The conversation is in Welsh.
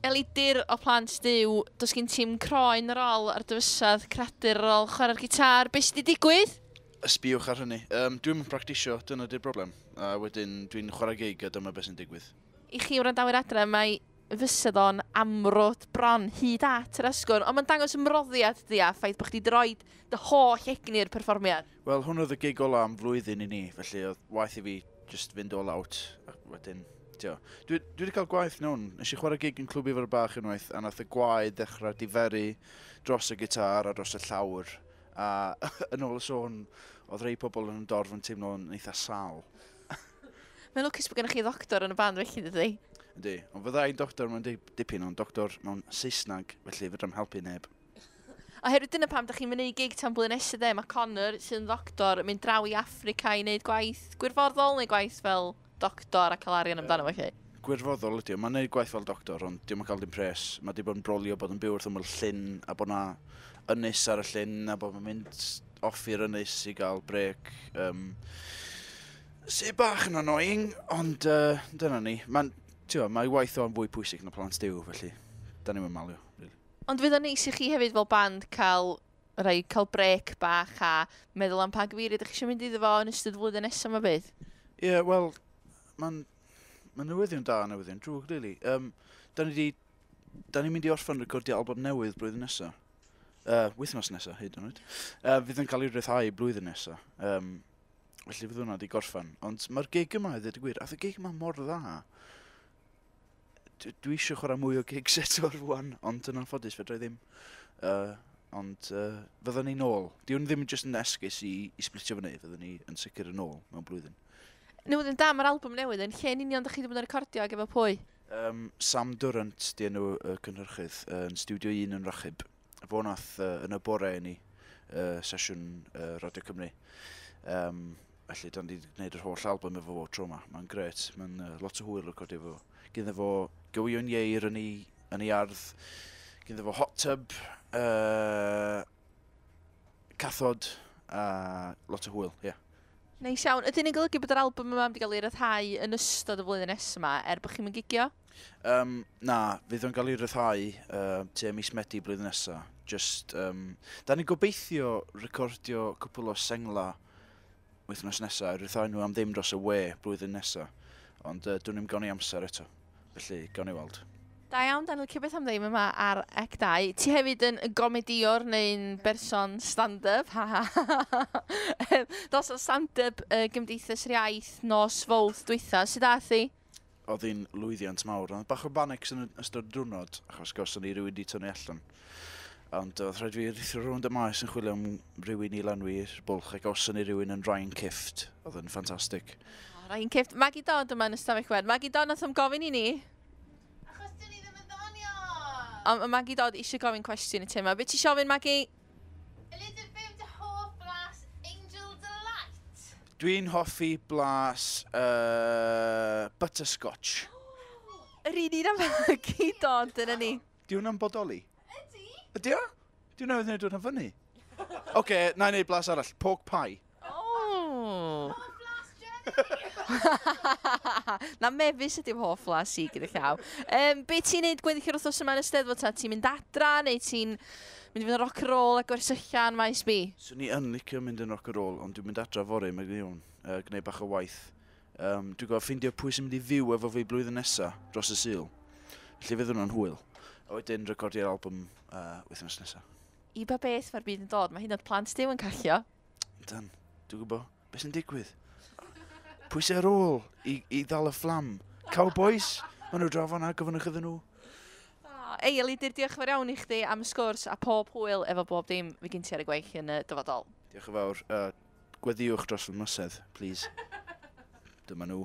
Elidir o Plant Duw, does gen ti'm croen ar ôl ar dy fysedd, cradur ar ôl chwarae'r gitar. Be sydd wedi digwydd? Ysbïwch ar hynny. Dwi'm yn practisio, dyna di'r broblem. A wedyn dwi'n chwarae gig a dyma beth sy'n digwydd. I chi wrandawyr adre, mae fysedd o'n amrwd bron hyd at yr asgwrn, ond mae'n dangos ymroddiad di a ffaith bod chdi droed dy holl egni i'r perfformiad. Wel, hwn oedd y gig ola am flwyddyn i ni, felly oedd waeth i fi just fynd all out. A wedyn, tio. Dwi wedi cael gwaith na hwn. Nes i chwarae gig yn Clwb Ifor Bach unwaith, a nath y gwaed ddechrau diferu dros y gitar a dros y llawr. A yn ôl y sôn, oedd rhai pobl yn y dorf yn teimlo'n eitha sâl. Mae'n lwcus bod gennych chi ddoctor yn y band felly, dydy? Yndi, ond fydda i'n doctor mewn dipyn, ond doctor mewn Saesneg, felly fedra'm helpu neb. Oherwydd dyna pam da chi'n mynd i gig tan blwyddyn nesaf de, mae Connor sy'n ddoctor yn mynd draw i Affrica i wneud gwaith gwirfoddol neu gwaith fel doctor a cael arian amdano fo felly. Gwirfoddol ydi o, mae'n neud gwaith fel doctor, ond dio'm yn cael dim pres. Mae di bod yn brolio bod yn byw wrth ymyl llyn, a bod na ynys ar y llyn, a bod yn mynd off i'r ynys i gael brec. Sy'n bach yn annoying, ond dyna ni. Mae'n, mae waith o'n fwy pwysig na Plant Duw, felly da ni'n malio. Really. Ond fydd o'n neis i chi hefyd fel band cael, rai, cael brec bach a meddwl am pa gyfeiriad ydych chi eisiau mynd iddo fo yn ystod y flwyddyn nesaf yma bydd? Ie, yeah, wel, mae'n ma newyddion da a newyddion drwg, really. Da ni'n mynd i orffen recordio album newydd blwyddyn nesaf. Wythnos nesaf, hyd yn oed. Fydd yn cael ei ryddhau blwyddyn nesaf. Felly fydd hwnna wedi gorffen. Ond mae'r gig yma, i ddweud y gwir, ath y gig yma mor dda. Dwi eisiau chwarae mwy o gigs eto rwan, ond yn anffodus fedra i ddim. Ond fyddwn ni'n ôl. Di hwn ddim jyst yn esgus i splitio fyny, fyddwn ni yn sicr yn ôl mewn blwyddyn. Newyddion da, mae'r album newydd yn lle yn union dych chi wedi bod yn recordio ac efo pwy? Sam Durrant di enw y cynhyrchydd, yn Studio 1 yn Rachub. Fo nath yn y bore i ni, sesiwn Radio Cymru. Felly, da ni wedi gwneud yr holl album efo fo tro yma. Mae'n gret, mae'n lot o hwyl recordio efo fo. Gynno fo gywion ieir yn ei ardd, gynno fo hot tub, cathod, a lot o hwyl, ie. Yeah. Neis iawn. Ydy hynny'n golygu bod yr album yma wedi cael ei ryddhau yn ystod y flwyddyn nesaf yma, er bod chi'n mynd gigio? Na, fydd o'n cael ei ryddhau tua mis Medi blwyddyn nesaf. Just, da ni'n gobeithio recordio cwpl o sengla wythnos nesaf, a ryddhau nhw am ddim dros y we blwyddyn nesaf. Ond dwn i'm gawn ni amser eto, felly gawn ni weld. Da iawn, Dan, licio beth am ddim yma ar C2. Ti hefyd yn gomediwr neu'n berson stand-up, ha ha. Dos o stand-up Gymdeithas yr Iaith nos Fowrth dwytha, sut ath hi? Oedd hi'n lwyddiant mawr. Oedd bach o banics yn ystod y diwrnod, achos gawson ni rywun di tynnu allan. Ond oedd rhaid fi rithro rownd y maes yn chwilio am rywun i lenwi'r bwlch, a gawson ni rywun yn Ryan Kift. Oedd yn ffantastig. Oh, Ryan Kift. Maggie Dodd yma yn ystafell wen. Maggie Dodd nath am gofyn i ni. Achos dyn ni ddim yn ddoniol. Ond Maggie Dodd eisiau gofyn cwestiwn i ti yma. Be ti eisiau ofyn, Maggie? Elidir, be yw dy hoff blas Angel Delight? Dwi'n hoffi blas butterscotch. Yr un un am Maggie Dodd, dyna ni. Di hwnna'n bodoli? Ydy. Ydy o? Di hwnna wedi gwneud hwnna fyny? Oce, na i wneud blas arall. Pork pie. Oh. Hoff blas Jenny! Na mefus ydy'r hoff flas i gyda llaw. Be ti'n neud gweddill yr wythnos yma yn y Steddfod ta? Ti'n mynd adra neu ti'n mynd i fynd yn rock and roll a gwersylla yn Maes B? Swn i yn licio mynd yn rock and roll, ond dwi'n mynd adra fory, mae'n iawn, gwneud bach o waith. Dwi'n gorfod ffeindio pwy sy'n mynd i fyw efo fi blwyddyn nesa dros y Sul. Felly fydd hwnna'n hwyl. A wedyn recordio'r album wythnos nesa. I ba beth mae'r byd yn dod? Mae hyd yn oed Plant Duw yn callio. Dan, dwi'n gwybod. Be sy'n digwydd? Pwy sy'n ar ôl i ddal y fflam? Cowboys? Maen nhw draw fan'na, gofynnwch iddyn nhw. Oh, ei, Elidir, diolch yn fawr iawn i chdi am y sgwrs a pob hwyl efo bob dim fi gyn ti ar y gweill yn y dyfodol. Diolch yn fawr. Gweddïwch dros fy mysedd, please. Dyma nhw.